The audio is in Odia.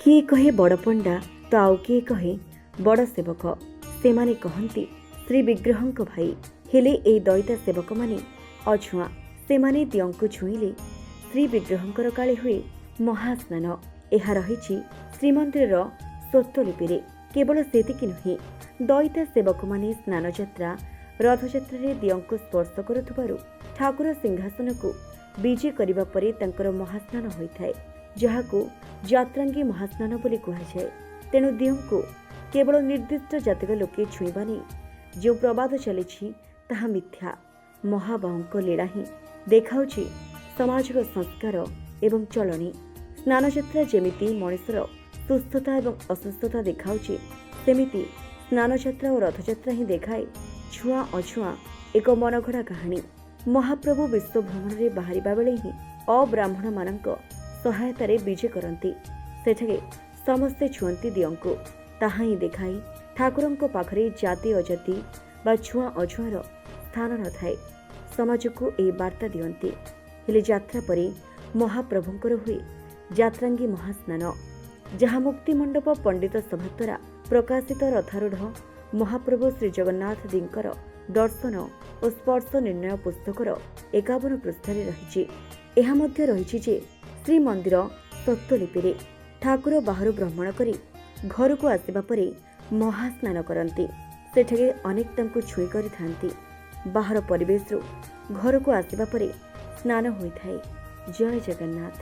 କିଏ କହେ ବଡ଼ ପଣ୍ଡା ତ ଆଉ କିଏ କହେ ବଡ଼ ସେବକ। ସେମାନେ କହନ୍ତି ଶ୍ରୀ ବିଗ୍ରହଙ୍କ ଭାଇ। ହେଲେ ଏହି ଦଇତା ସେବକମାନେ ଅଛୁଆଁ। ସେମାନେ ଦିଅଙ୍କୁ ଛୁଇଁଲେ ଶ୍ରୀ ବିଗ୍ରହଙ୍କର କାଳେ ହୁଏ ମହାସ୍ନାନ। ଏହା ରହିଛି ଶ୍ରୀମନ୍ଦିରର ସ୍ୱତ୍ତ୍ୱଲିପିରେ। କେବଳ ସେତିକି ନୁହେଁ, ଦଇତା ସେବକମାନେ ସ୍ନାନଯାତ୍ରା, ରଥଯାତ୍ରାରେ ଦିଅଙ୍କୁ ସ୍ପର୍ଶ କରୁଥିବାରୁ ଠାକୁର ସିଂହାସନକୁ ବିଜେ କରିବା ପରେ ତାଙ୍କର ମହାସ୍ନାନ ହୋଇଥାଏ, ଯାହାକୁ ଯାତ୍ରାଙ୍ଗୀ ମହାସ୍ନାନ ବୋଲି କୁହାଯାଏ। ତେଣୁ ଦିଅଙ୍କୁ କେବଳ ନିର୍ଦ୍ଦିଷ୍ଟ ଜାତିର ଲୋକେ ଛୁଇଁବା ନେଇ ଯେଉଁ ପ୍ରବାଦ ଚାଲିଛି, ତାହା ମିଥ୍ୟା। ମହାବାହୁଙ୍କ ଲୀଳା ହିଁ ଦେଖାଉଛି ସମାଜର ସଂସ୍କାର ଏବଂ ଚଳଣି। ସ୍ନାନଯାତ୍ରା ଯେମିତି ମଣିଷର ସୁସ୍ଥତା ଏବଂ ଅସୁସ୍ଥତା ଦେଖାଉଛି, ସେମିତି ସ୍ନାନଯାତ୍ରା ଓ ରଥଯାତ୍ରା ହିଁ ଦେଖାଏ ଛୁଆଁ ଅଛୁଆଁ ଏକ ମନଗଢ଼ା କାହାଣୀ। ମହାପ୍ରଭୁ ବିଶ୍ୱ ଭ୍ରମଣରେ ବାହାରିବା ବେଳେ ହିଁ ଅବ୍ରାହ୍ମଣମାନଙ୍କ ସହାୟତାରେ ବିଜେ କରନ୍ତି। ସେଠାରେ ସମସ୍ତେ ଛୁଅନ୍ତି ଦିଅଙ୍କୁ। ତାହା ହିଁ ଦେଖାଇ ଠାକୁରଙ୍କ ପାଖରେ ଜାତି ଅଜାତି ବା ଛୁଆଁ ଅଛୁଆଁର ସ୍ଥାନ ନଥାଏ। ସମାଜକୁ ଏହି ବାର୍ତ୍ତା ଦିଅନ୍ତି। ହେଲେ ଯାତ୍ରା ପରେ ମହାପ୍ରଭୁଙ୍କର ହୁଏ ଯାତ୍ରାଙ୍ଗୀ ମହାସ୍ନାନ, ଯାହା ମୁକ୍ତିମଣ୍ଡପ ପଣ୍ଡିତ ସଭା ଦ୍ୱାରା ପ୍ରକାଶିତ ରଥାରୂଢ଼ ମହାପ୍ରଭୁ ଶ୍ରୀଜଗନ୍ନାଥ ଦିଙ୍କର ଦର୍ଶନ ଓ ସ୍ପର୍ଶ ନିର୍ଣ୍ଣୟ ପୁସ୍ତକର 51 ପୃଷ୍ଠାରେ ରହିଛି। ଏହା ମଧ୍ୟ ରହିଛି ଯେ ଶ୍ରୀମନ୍ଦିର ସ୍ୱତ୍ତ୍ୱଲିପିରେ ଠାକୁର ବାହାରୁ ଭ୍ରମଣ କରି ଘରକୁ ଆସିବା ପରେ ମହାସ୍ନାନ କରନ୍ତି। ସେଠାରେ ଅନେକ ତାଙ୍କୁ ଛୁଇଁ କରିଥାନ୍ତି। ବାହାର ପରିବେଶରୁ ଘରକୁ ଆସିବା ପରେ ସ୍ନାନ ହୋଇଥାଏ। ଜୟ ଜଗନ୍ନାଥ।